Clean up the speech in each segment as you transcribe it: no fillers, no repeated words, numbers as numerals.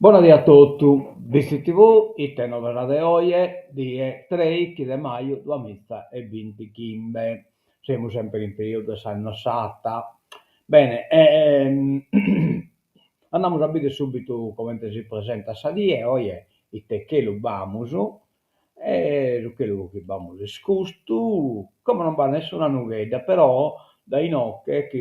Bona die a totu, BitzTV, ite novas de oje, die trèichi de maju duamiza e bintichimbe. Semus semper in periodu de s'Annosata. Bene, andamus a bider subitu comente si presentat sa die, oje ite chelu b'amus, E su chelu chi b'amus est custu, como non b'at nessuna nughedda, però dae inoche chi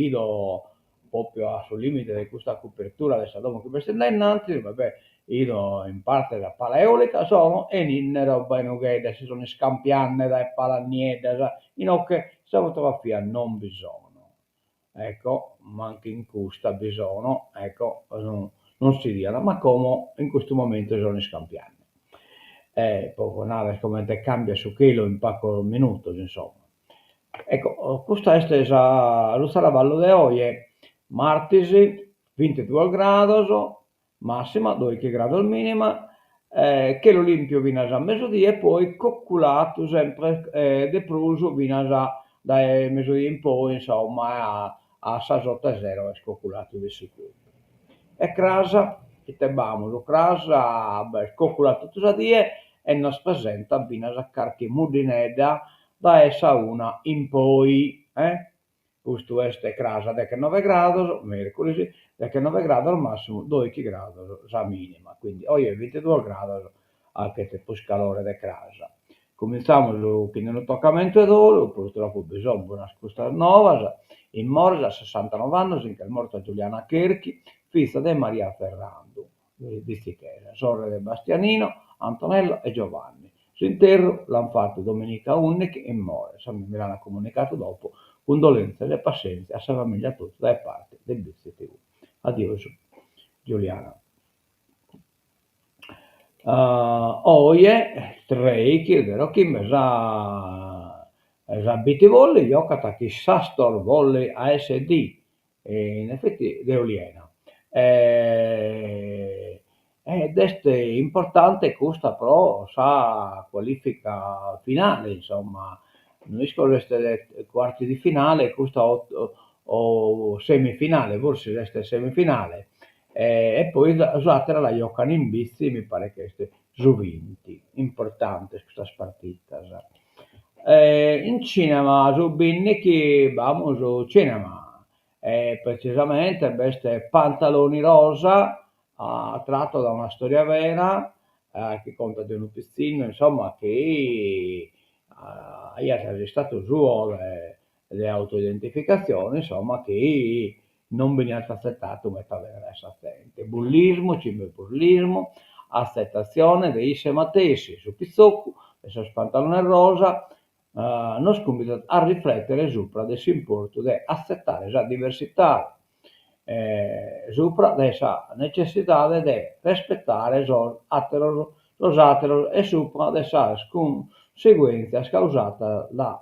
'ido propriu a su limite de custa copertura de sa domo chi b'est in dae innantis, va bè, 'ido in parte sa pala eolica, sono 'eninne roba 'e nugheddas, si sono iscampianne dae palas nieddas, inoche sa fotografia non bi sono. Ecco, mancu in custa bi sono, ecco, non si 'idiat, ma como in custu momentu si sono iscampiande. E po narrer comente cambiat su chelu in pacos minutos, insomma. Ecco, custa est sa su zaraballu de oje, martis bintiduos grados, Massima, doichi grados minima, chelu limpiu finas a mesudie e poi coculatu sempre de prus finas dae mesudie in poi, insomma, a sas oto 'e sero est coculatu de sicuru. E cras, ite b'amus, cras b'est coculatu totu sa die e nos presentat finas carchi muddinedda dae sa una in poi, eh Custu est cras dechenoe grados, mèrcuris, dechenoe grados màssimu, doichi grados sa mìnima. Quindi oje bintiduos grados achet prus calore de cras. Cumintzamus chin unu tocamentu 'e dolu, purtroppo bi son bonas custas novas, in Mores a sessantanoe annos nch'est morta Giuliana Cherchi, fiza de Maria Ferrandu. Bitzichesa, sorre de Bastianino, Antonello e Giovanni. S'interru l'ant fatu dominica ùndichi in Mores, mi l'ant comunicadu dopo, cundolèntzias e passèntzia a sa famìllia totu dae parte de Bitzi TV. Adiosu Giuliana. Oje, trèichi zero chimbe, sa sa Bitzi Volley giocat chin s'Astor Volley ASD E in effetti de Oliena. Ed est importante custa pro sa cualifica finale, insomma, no isco si est quarti di finale custa o o semifinale, forsis est semifinale, e poi s'atera la giocan in Bitzi, mi paret chi est su binti, importantes custas partitas. In cinema su bindichi b'amus cinema e precisamente b'est Pantaloni Rosa, tratto da una storia vera, chi contat de unu pitzinnu insomma chi aiat s'istatu suo de de autoidentificatzione insomma chi non beniat atzetadu meta bene dae sa zente. Bullismu, ciberbullismu, atzetatzione de isse matessi, su pitzocu de sos pantalones rosa nos cumbidat a riflètere subra de s'importu de atzetare sa diversitade, subra de sa netzessidade de respetare sos àteros sos àteros e subra de sas cunseguèntzias causadas dae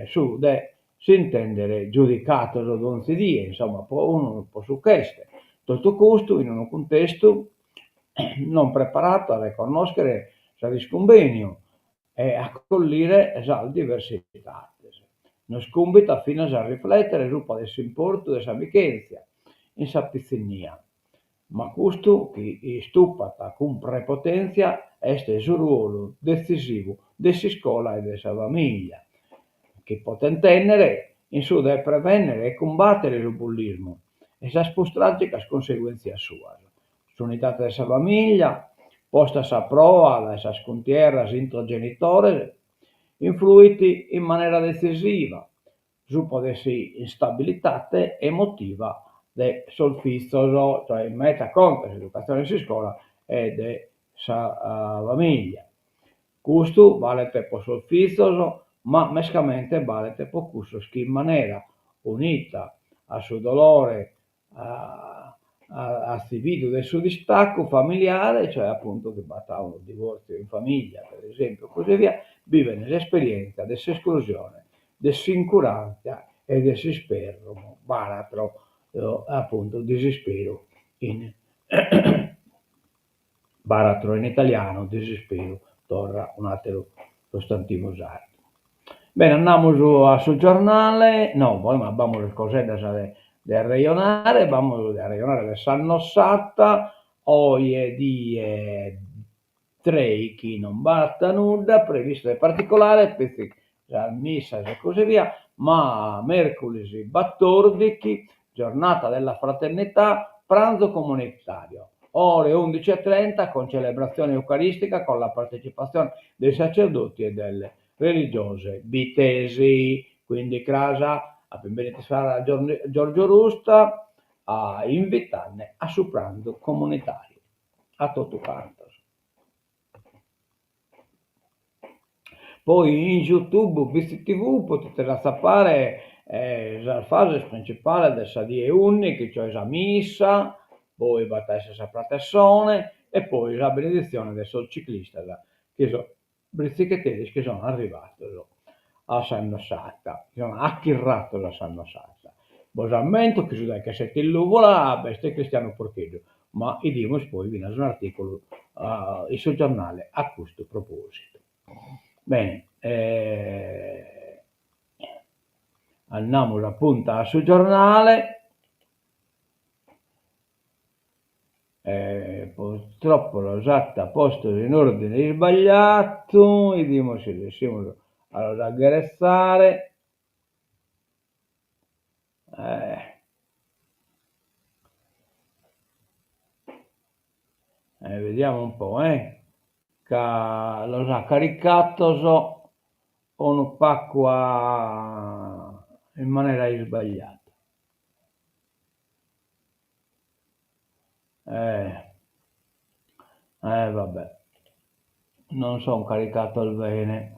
su de s'intèndere giudicados donzi die, insomma, pro unu pro su ch'est. Totu custu in unu cuntestu non preparadu a reconnòschere sa discumbèniu e a acollire sas diversitades. Nos cumbitat finas a riflètere subra de s'importu de s'amichèntzia in sa pitzinnia. Ma custu chi istupat cun prepotèntzia est su ruolu detzisivu de s'iscola e de sa famìllia, chi potent tènnere in su de prevènnere e cumbàtere su bullismu e sas prus tràgicas conseguèntzias suas. S'unidade de sa famìllia, posta a sa proa dae sas cuntierras intro genitores, influit in manera detzisiva subra de s'istabilidade emotiva de sos fizos, cioè meta contra s'educatzione in s'iscola e de sa famìllia. Custu balet pro sos fizos, ma mescamente balet pro cussos chi in manera unita a su dolore atzividu de su distacu familiare, cioè apuntu chi b'at unu divortziu in famiglia, per esempiu, e così via, bivent s'esperientzia de s'esclusione, de s'incuràntzia e de s'isperrumu, baratro, apuntu disisperu in Baratro in italianu, disisperu, torra un'àteru sostantivu sardu. Bene, andamus a su giornale, no, poi ma b'amus coseddas de. de arrejonare, b'amus de arrejonare de sa Nossata, oje die treichi non b'at nudda previstu de particulare, petzi sas missas e così via, ma mèrculis batòrdichi, giornata della fraternità, pranzo comunitario, ore 11:30 con celebrazione eucaristica con la partecipazione dei sacerdoti e delle religiose bittesi. Quindi cras a benit Giorgio Rusta a invitande a su pranzu comunitariu a totu cantos. Poi in YouTube Bitzi TV potites atzapare sas fases principales de sa die ùndichi, cioè sa missa, poi b'at a esser sa pratessone e poi sa beneditzione de sos ciclistas chi sos britzicheteris chi sono arrivados a sa Nossata, si sono achirrados a sa Nossata. Bos ammento chi su dechesete in Lùvula b'est Cristiano Porcheddu, ma 'idimus poi finas un'artìculu in su giornale a custu propòsitu. Bene, andamus a punta a su giornale. Purtroppo los at postos in ordine isbagliatu, 'idimus si riuscimus a los agheretzare. Vediamo un po' eh, ca los at caricatos unu pacu a in manera isbagliata. Eh eh va bè, non son caricatos bene.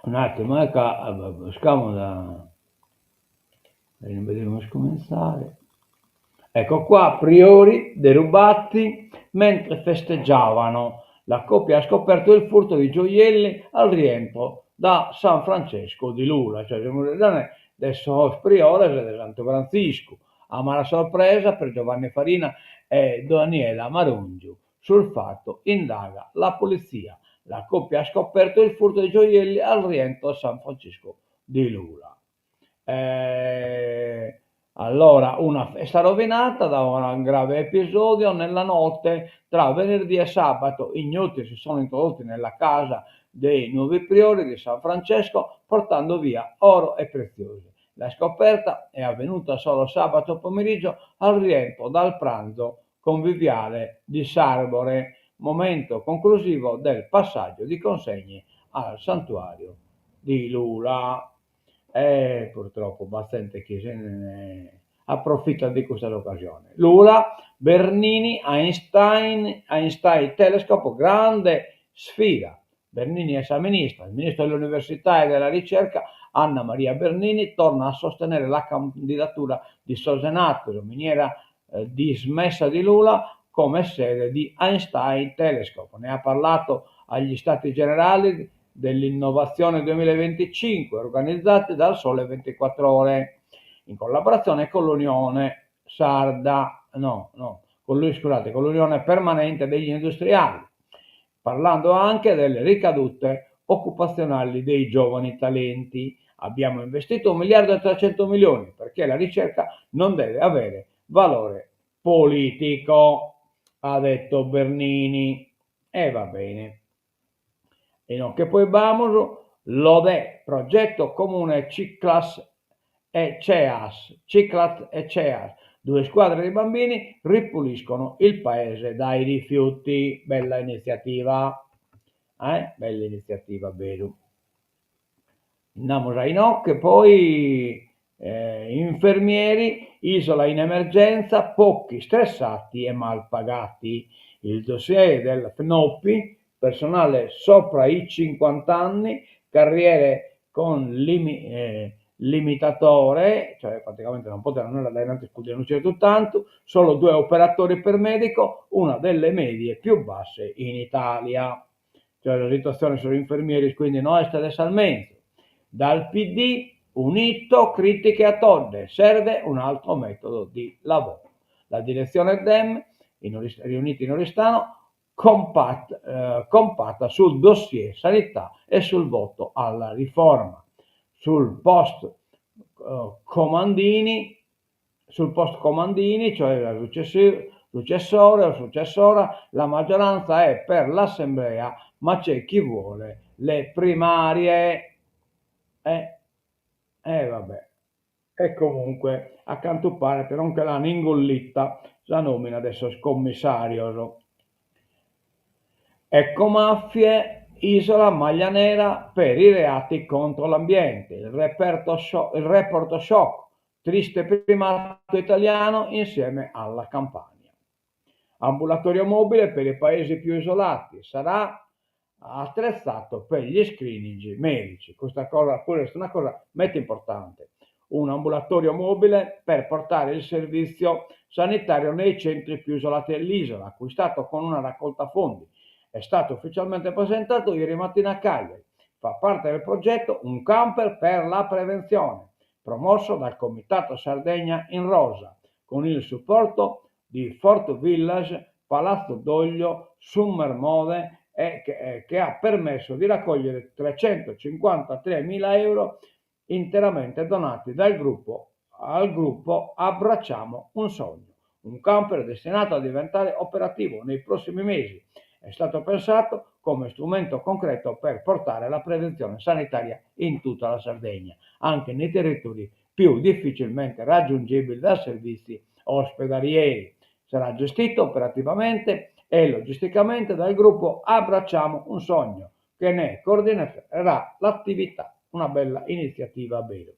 Un'attimu eh ca buscamus a devimus cuminzare. Ecco qua, priori derubati mentre festeggiavano. La coppia ha scoperto il furto di gioielli al rientro da San Francesco di Lula, cioè semus de sos priores de Santu Frantziscu. Amara sorpresa per Giovanni Farina e Daniela Marongiu. Sul fatto indaga la polizia. La coppia ha scoperto il furto di gioielli al rientro da San Francisco di Lula. Eh, allora, una festa rovinata da un grave episodio nella notte tra venerdì e sabato. Ignoti si sono introdotti nella casa dei nuovi priori di San Francesco portando via oro e preziosi. La scoperta è avvenuta solo sabato pomeriggio al rientro dal pranzo conviviale di Sarbore, momento conclusivo del passaggio di consegne al santuario di Lula. E purtroppo b'at zente chi si nde aprofitat de custas ocasiones. Lula, Bernini, Einstein, Einstein Telescope, grande sfida. Bernini è sa ministra, il ministro dell'Università e della Ricerca Anna Maria Bernini torna a sostenere la candidatura di Sos Enattos, miniera dismessa di Lula, come sede di Einstein Telescope. Ne ha parlato agli Stati Generali dell'Innovazione 2025 organizzati dal Sole 24 Ore in collaborazione con l'Unione Sarda, no, no, con lui, scusate, con l'Unione Permanente degli Industriali, parlando anche delle ricadute occupazionali dei giovani talenti. Abbiamo investito 1 miliardo e 300 milioni perché la ricerca non deve avere valore politico, ha detto Bernini. E va bene. E no che poi b'amus Lodè, progetto comune Ciclas e Ceas, Ciclat e Ceas, due squadre di bambini ripuliscono il paese dai rifiuti. Bella iniziativa, eh? Bella iniziativa, beru. Andamus a inoghe poi infermieri, isola in emergenza, pochi stressati e mal pagati. Il dossier del Fnopi, personale sopra i 50 anni, carriere con limitatore, cioè praticamente non potevano andare dae innantis podiant uscire totu tantu, solo due operatori per medico, una delle medie più basse in Italia. Cioè sa situatzione de sos infermieris quindi no est de sas menzus. Dal PD unito critiche a Todde, serve un altro metodo di lavoro. La direzione Dem riunita in Oristano compatta sul dossier sanità e sul voto alla riforma. Sul post Comandini, sul post Comandini, cioè la successore o successora, la maggioranza è per l'assemblea, ma c'è chi vuole le primarie. Eh, eh vabbè. E comunque, a cantu paret, non nche l'an ingullita sa nomina de sos commissàrios. Ecomafie, isola maglia nera per i reati contro l'ambiente. Il reperto il report shock, triste primato italiano insieme alla Campania. Ambulatorio mobile per i paesi più isolati, sarà attrezzato per gli screening medici. Custa cosa puru est una cosa meda importante. Un'ambulatorio mobile per portare il servizio sanitario nei centri più isolati dell'isola, acquistato con una raccolta fondi. È stato ufficialmente presentato ieri mattina a Cagliari. Fa parte del progetto Un camper per la prevenzione, promosso dal Comitato Sardegna in Rosa, con il supporto di Fort Village, Palazzo Doglio, Summer Mode e che, che ha permesso di raccogliere 353 mila euro interamente donati dal gruppo al gruppo Abbracciamo un sogno, un camper destinato a diventare operativo nei prossimi mesi. È stato pensato come strumento concreto per portare la prevenzione sanitaria in tutta la Sardegna, anche nei territori più difficilmente raggiungibili da servizi ospedalieri. Sarà gestito operativamente e logisticamente dal gruppo Abbracciamo un sogno, che ne coordinerà l'attività. Una bella iniziativa a beru.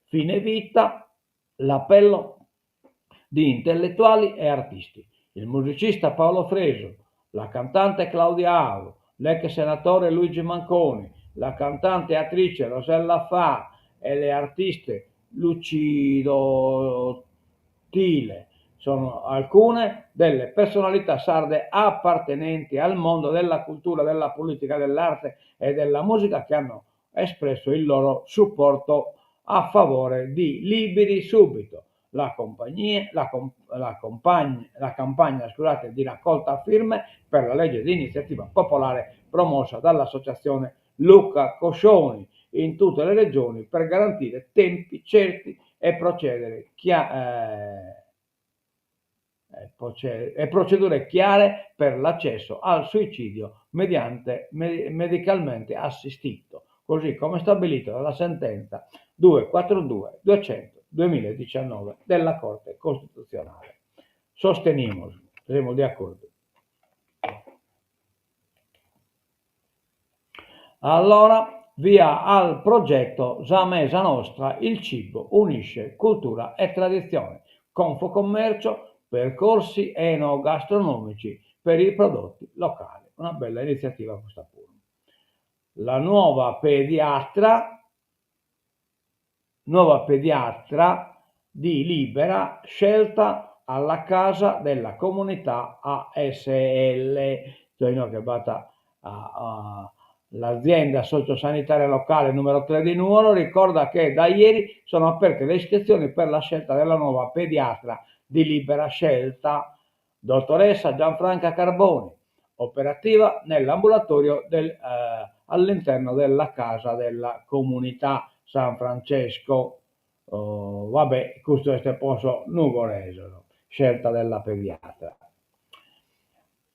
Fine vita, l'appello di intellettuali e artisti. Il musicista Paolo Fresu, la cantante Claudia Aru, l'ex senatore Luigi Manconi, la cantante e attrice Rosella Faa e le artiste Lucido Tile sono alcune delle personalità sarde appartenenti al mondo della cultura, della politica, dell'arte e della musica che hanno espresso il loro supporto a favore di Liberi Subito, la, compagnia, la, la, compagna, la campagna scusate, di raccolta firme per la legge di iniziativa popolare promossa dall'associazione Luca Coscioni in tutte le regioni per garantire tempi certi e procedere chia- eh, e procedure chiare per l'accesso al suicidio mediante, medicalmente assistito, così come stabilito dalla sentenza 242 200 2019 della Corte Costituzionale. Sostenimus, semus de acordu. Allora, via al progetto Sa mesa nostra, il cibo unisce cultura e tradizione. Confcommercio, percorsi enogastronomici per i prodotti locali. Una bella iniziativa custa puru. La nuova pediatra, nuova pediatra di libera scelta alla casa della comunità ASL, cioè inoghe b'at a L'azienda sociosanitaria locale numero 3 di Nuoro ricorda che da ieri sono aperte le iscrizioni per la scelta della nuova pediatra di libera scelta, dottoressa Gianfranca Carboni, operativa nell'ambulatorio del, eh, all'interno della casa della comunità San Francesco. Oh, vabbè, custu est po sos nugoresos, scelta della pediatra.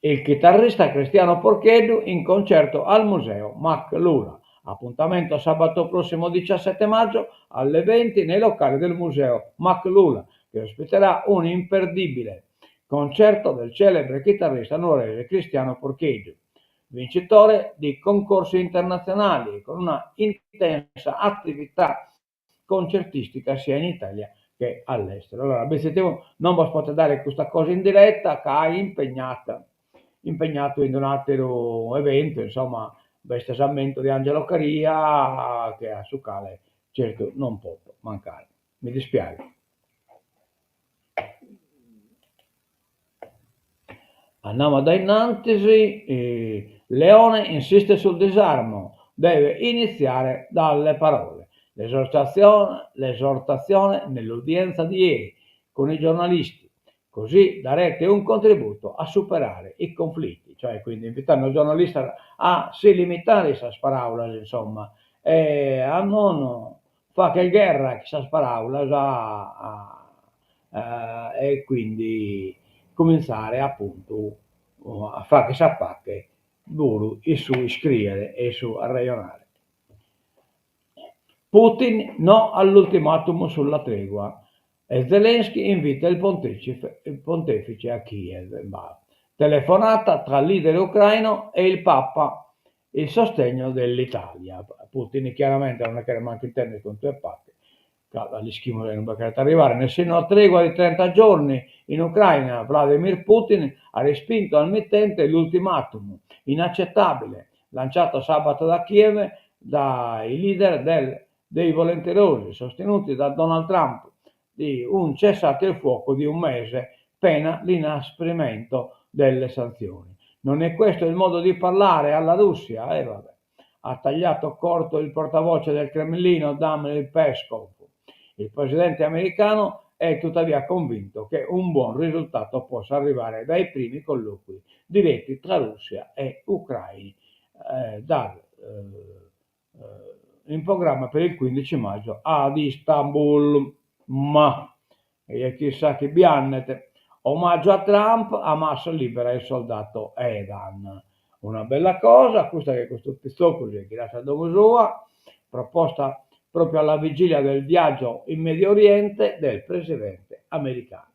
Il chitarrista Cristiano Porcheddu in concerto al Museo Mac Lula. Appuntamento sabato prossimo 17 maggio alle 20 nei locali del Museo Mac Lula, che ospiterà un imperdibile concerto del celebre chitarrista nuorese Cristiano Porcheddu, vincitore di concorsi internazionali con una intensa attività concertistica sia in Italia che all'estero. Allora, BCTV non bos potet dare custa cosa in diretta ca impegnata, impegnatu in un'ateru eventu, insomma, b'est s'ammentu de Angelo Caria che a su cale certu non poto mancare. Mi dispiaghet. Andamus a dae innantis, Leone insiste sul disarmo, deve iniziare dalle parole. L'esortazione, l'esortazione nell'udienza di ieri con i giornalisti, così darete un contributo a superare i conflitti, cioè quindi invitando i giornalistas a si limitare in sas paraulas, insomma, e a non. fagher gherra chin sas paraulas e quindi cuminzare apuntu a fagher sa paghe puru in su iscriere e in su arrejonare. Putin no all'ultimatum sulla tregua e Zelensky invita il pontefice a Kiev. Telefonata tra leader ucraino e il Papa, il sostegno dell'Italia. Putin chiaramente non cheret mancu intender contu 'e paghe, ca l'ischimus inue cheret arrivare, nessi una tregua di 30 giorni in Ucraina, Vladimir Putin ha respinto al mittente l'ultimatum inaccettabile lanciato sabato da Kiev dai leader del, dei volenterosi sostenuti da Donald Trump di un cessate il fuoco di un mese, pena l'inasprimento delle sanzioni. Non è questo il modo di parlare alla Russia? Eh, vabbè. Ha tagliato corto il portavoce del Cremlino, Dmitry Peskov. Il presidente americano è tuttavia convinto che un buon risultato possa arrivare dai primi colloqui diretti tra Russia e Ucraina eh, dal, eh, eh, in programma per il 15 maggio ad Istanbul. Ma e chissà chi bi andet. Omaggio a Trump, Hamas libera il soldato Edan. Una bella cosa, custa che custu pitzoccu si est ghiradu a domo sua, proposta proprio alla vigilia del viaggio in Medio Oriente del presidente americano.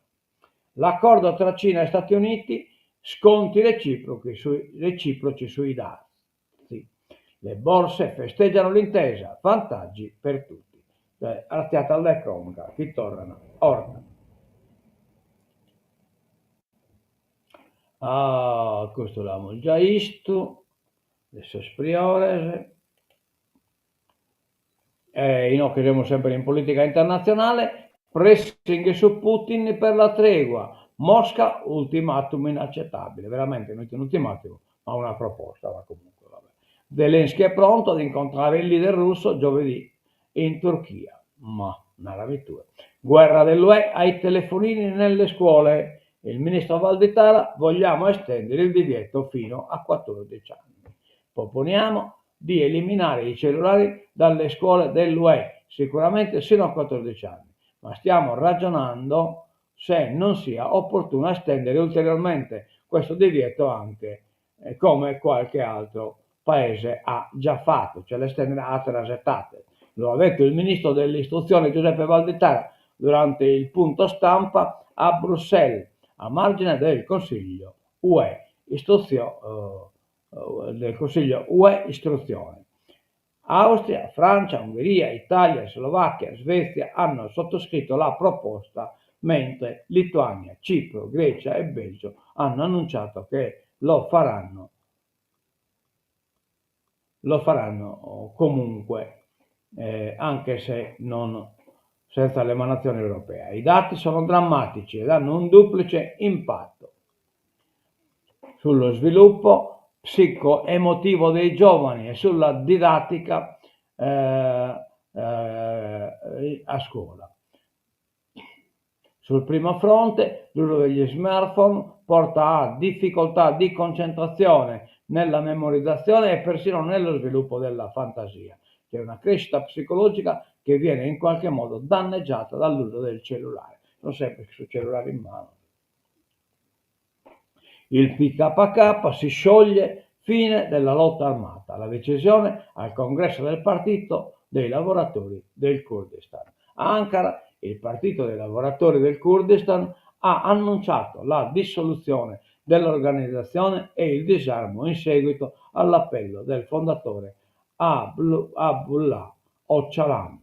L'accordo tra Cina e Stati Uniti, sconti reciproci sui, reciproci sui dazi. Le borse festeggiano l'intesa, vantaggi per tutti. Cioè, artziadas de conca chi torran 'orta. Ah, custu l'amus giai 'istu, de sos priores. E inoghe semus semper in polìtica internatzionale, pressing su Putin per la tregua, Mosca ultimatum inaccettabile, veramente no est un'ultimatum ma una proposta, ma comunque vabbè. Zelensky è pronto ad incontrare il leader russo giovedì in Turchia, ma narami tue. Guerra dell'UE ai telefonini nelle scuole, il ministro Valditara vogliamo estendere il divieto fino a 14 anni. Proponiamo di eliminare i cellulari dalle scuole dell'UE, sicuramente sino a 14 anni, ma stiamo ragionando se non sia opportuno estendere ulteriormente questo divieto anche eh, come qualche altro paese ha già fatto, cioè l'estendere a àteras etades. Lo ha detto il ministro dell'istruzione Giuseppe Valditara durante il punto stampa a Bruxelles, a margine del Consiglio UE Istruzio, eh, del Consiglio UE Istruzione. Austria, Francia, Ungheria, Italia, Slovacchia, Svezia hanno sottoscritto la proposta, mentre Lituania, Cipro, Grecia e Belgio hanno annunciato che lo faranno, lo faranno comunque, eh, anche se non senza l'emanazione europea. I dati sono drammatici ed hanno un duplice impatto sullo sviluppo psico-emotivo dei giovani e sulla didattica eh, eh, a scuola. Sul primo fronte, l'uso degli smartphone porta a difficoltà di concentrazione nella memorizzazione e persino nello sviluppo della fantasia. C'è una crescita psicologica che viene in qualche modo danneggiata dall'uso del cellulare. Sono sempre sul cellulare in mano. Il PKK si scioglie, fine della lotta armata. La decisione al congresso del Partito dei lavoratori del Kurdistan. A Ankara il Partito dei lavoratori del Kurdistan ha annunciato la dissoluzione dell'organizzazione e il disarmo in seguito all'appello del fondatore Abdullah Öcalan.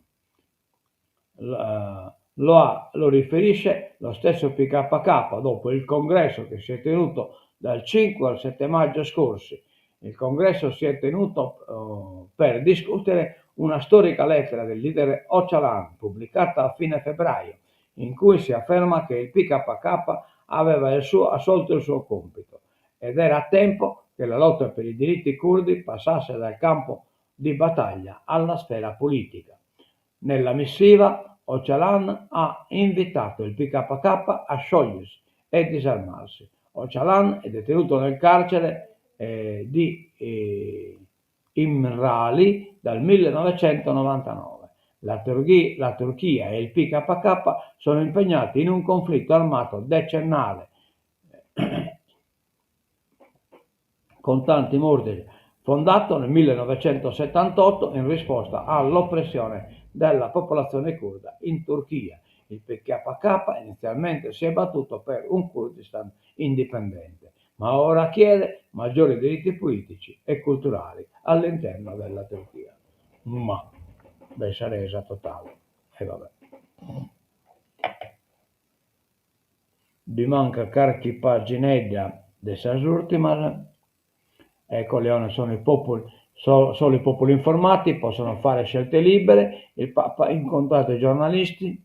Lo, ha, lo riferisce lo stesso PKK dopo il congresso che si è tenuto dal 5 al 7 maggio scorsi. Il congresso si è tenuto uh, per discutere una storica lettera del leader Öcalan pubblicata a fine febbraio, in cui si afferma che il PKK aveva il suo, assolto il suo compito ed era tempo che la lotta per i diritti curdi passasse dal campo di battaglia alla sfera politica. Nella missiva Öcalan ha invitato il PKK a sciogliersi e disarmarsi. Öcalan è detenuto nel carcere eh, di eh, Imrali dal 1999. La la Turchia e il PKK sono impegnati in un conflitto armato decennale con tanti morti, fondato nel millenovecentosetantotto in risposta all'oppressione della popolazione curda in Turchia. Il PKK inizialmente si è battuto per un Kurdistan indipendente, ma ora chiede maggiori diritti politici e culturali all'interno della Turchia. Ma, beh, sa resa totale. E vabbè. Bi mancat carchi paginedda de sas ùrtimas. Ecco Leone sono i popoli, solo i popoli informati possono fare scelte libere, il Papa ha incontrato i giornalisti,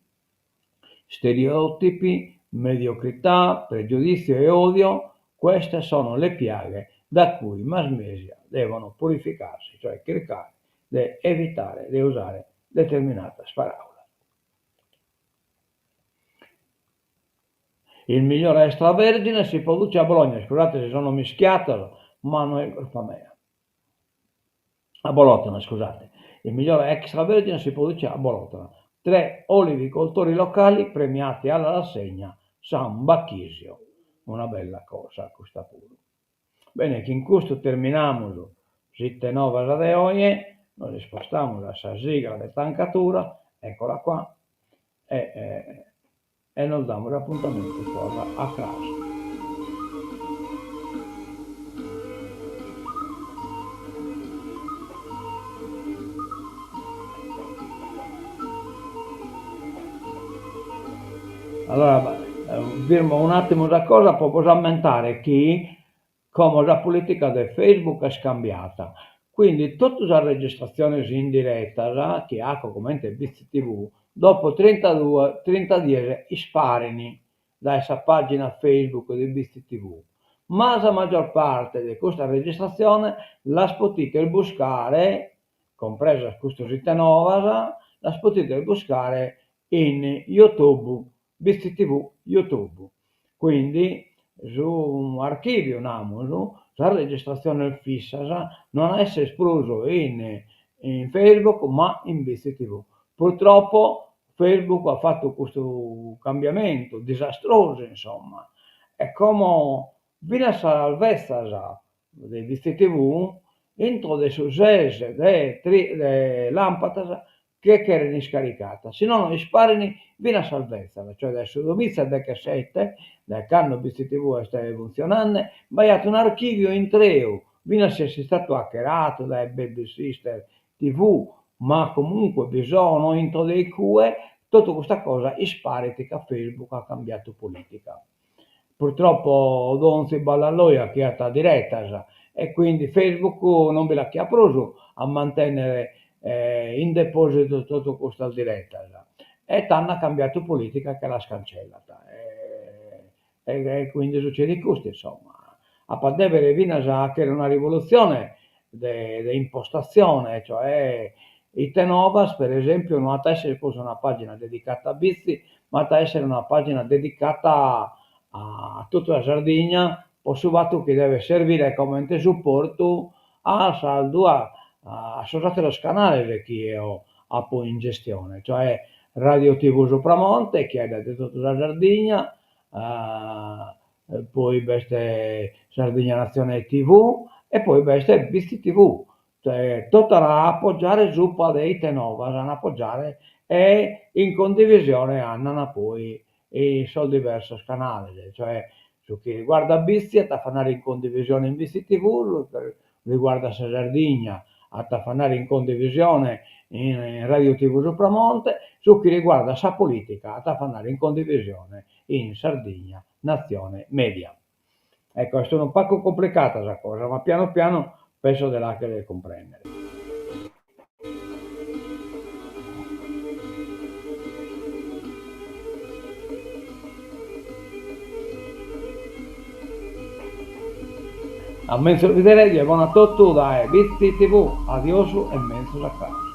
stereotipi, mediocrità, pregiudizio e odio, queste sono le piaghe da cui i mass media devono purificarsi, cioè chircare de evitare de usare determinadas paràulas. Il migliore extravergine si produce a Bologna, scusate si sono mischiados, ma no est curpa mea. A Bolotana, scusate. Il migliore extravergine si produce a Bolotana. Tre olivicoltori locali premiati alla rassegna San Bachisio. Una bella cosa custa puru. Bene, chin custu terminamus s'Ite Novas de oje, nos ispostamus a sa sigla de tancatura, eccola qua, e e nos damus apuntamentu torra a cras. Allora, firmo un'attimu sa cosa po bos ammentare chi como sa politica de Facebook est cambiata, quindi totu sas registratziones in diretas chi aco comente Bitzi TV, dopo trintaduas trinta dies isparin dae sa pagina Facebook de Bitzi TV, ma sa maggior parte de custas registratziones las potides buscare, compresas custos Ite Novas, las potides buscare in Youtube, Bitzi TV Youtube. Quindi su archìviu, namus, sas registratziones fissas no an a esser prus in in Facebook ma in Bitzi TV. Purtroppo Facebook at fatu custu cambiamentu disastrosu insomma e como finas sas betzas de Bitzi TV intro de su ses de de làmpadas che cheren iscaricadas, si nono isparin finas sas betzas, cioè dae su duamiza e dechesete, dae cando Bitzi TV est funtzionende, b'aiat un'archìviu intreu, finas si est istadu hackeradu dae Baby Sister TV, ma comunque bi sono intro de icue, totu custa cosa isparit ca Facebook at cambiadu politica. Purtroppo donzi ballalloi 'achiat diretas e quindi Facebook non bi l'achiat prus a mantennere in depositu totu custas diretas e tando at cambiadu politica e che las cancellat e quindi sucedit custu insomma. Apo a dèvere finas a 'achere una rivolutzione de de impostatzione, cioè Ite Novas per esempiu no at a essere prus una pagina dedicata a Bitzi, ma at a essere una pagina dedicata a totu sa Sardigna po su fatu chi devet servire comente suportu a sas duas a sos ateros canales chi eo apo in gestione, cioè Radio TV Supramonte chi 'aeddat de totu sa Sardigna, poi b'est Sardigna Natzione TV e poi b'est Bitzi TV, cioè totu an a appoggiare subra de Ite Novas an a appoggiare e in condivisione andan poi in sos diversos canales, cioè su chi riguardat Bitzi at a andare in condivisione in Bitzi TV, su chi riguardat sa Sardigna at a andare in condivisione in Radio TV Supramonte, su chi riguardat sa politica at a andare in condivisione in Sardigna Natzione Media. Ecco, est unu pagu cumplicada sa cosa, ma pianu pianu penso de la 'achere cumprendere. A menzus bidere, die bona a totu dae Bitzi TV. Adiosu e menzus a cras.